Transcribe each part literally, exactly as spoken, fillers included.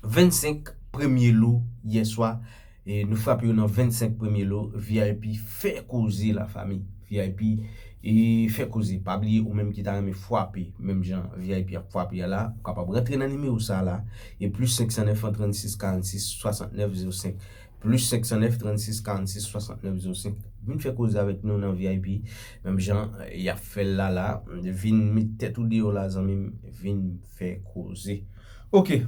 vennsenk premye lo yè swa. E nou frape yo nan vennsenk premye lo. V I P fè koze, lafanmi. V I P, e, fè koze. Pa bliye, ou menm ki ta renmen frape menm jan V I P ap frape a la, ou kapab rantre nan nimewo sa a la. E plis senk san nèf, trannsis, karannsis, swasantnèf, zewo senk. Plis senk san nèf, trannsis, karannsis, swasantnèf, zewo senk. Vin fè koze avèk nou nan V I P. Menm jan, e, y ap fè l la la. Vin met tèt ou deyò la, zanmi m. Vin fè koze. Oke.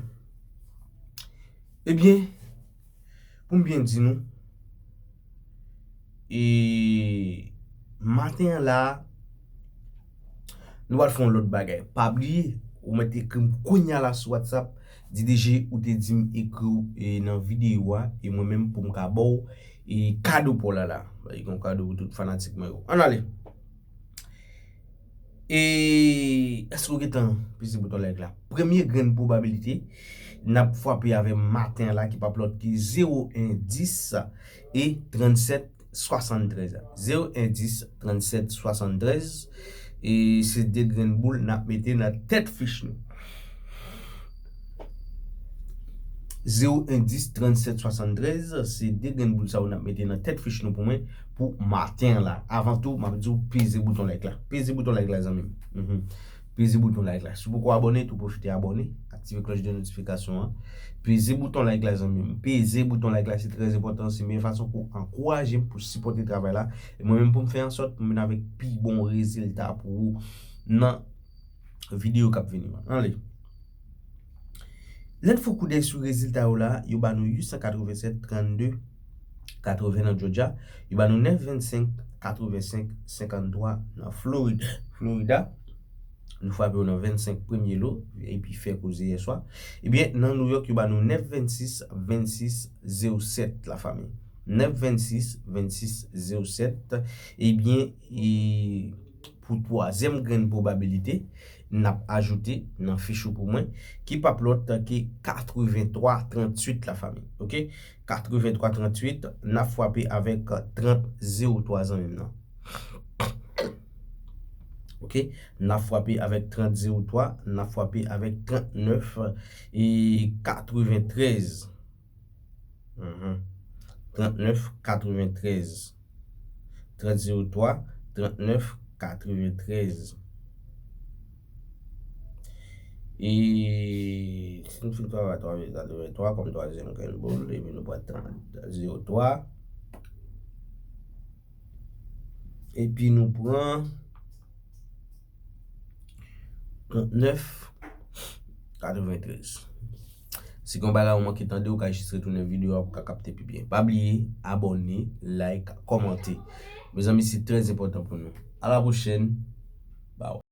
Ebyen, pou m byen di nou, e, maten an la, nou pral fè yon lòt bagay. Pa bliye, ou mèt ekri m kounye a la sou WhatsApp, D D G, ou te di m ekri w, e, nan videyo a, e mwen menm pou m ka ba w, e, kado pa w la la. Gen yon kado pou tout fanatik mwen yo. Ann ale. E èske w gentan peze bouton like la? Premye grenn pwobabilite, n ap frape avè maten an la, ki p ap lòt ki zewo en dis e trannsèt swasanntrèz. Zewo en dis, trannsèt swasanntrèz. E se de grenn boul n ap mete nan tèt fich nou. Zewo en dis, trannsèt swasanntrèz, se de grenn boul sa yo n ap mete nan tèt fich nou pou mwen pou maten an la. Avan tou, m ap di w peze bouton like la. Peze bouton like la, zanmi m. Mhm. Peze bouton like la. Si w poko abòne, tou pwofite abòne, aktive klòch de notifikasyon an. Peze bouton like la, zanmi m. Peze bouton like la, se trè enpòtan. Se meyè fason pou ankouraje m, pou sipòte travay la. E mwen menm pou m fè ansòt pou m vin avèk pi bon rezilta pou ou nan videyo k ap vini yo. Ann ale. Lè n fè yon koudèy sou rezilta yo la, yo ba nou uit san katrevennsèt, trannde, katreven nan Georgia. Yo ba nou nèf vennsenk, katrevensenk, senkanntwa nan Florid-, Florida. Nou frape yo nan vennsenk premye lo, epi fè koze yè swa. Ebyen, nan New York, yo ba nou nèf vennsis, vennsis, zewo sèt, lafanmi. Nèf vennsis, vennsis, zewo sèt. Ebyen, e, pou twazyèm grenn pwobabilite, n ap ajoute nan fich ou pou mwen, ki p ap lòt ke katrevenntwa tranntuit, lafanmi. Oke? Katrevenntwa tranntuit, n ap frape avèk trant zewo twa, zanmi m nan. Oke? N ap frape avèk trant zewo twa, n ap frape avèk trannèf e katreventrèz. Mhm. Trannèf katreventrèz. Trant zewo twa, trannèf katreventrèz. E si nou fin travay twa mil katrevenntwa kòm twazyèm grenn boul, epi nou pran trant zewo twa. Epi nou pran trannèf katreventrèz. Si gen yon bagay ou manke tande, ou ka jis retounen videyo a pou w ka kapte pi byen. Pa bliye, abòne, like, kòmante. Mezanmi, se trè enpòtan pou nou. A la pwochèn. Bye.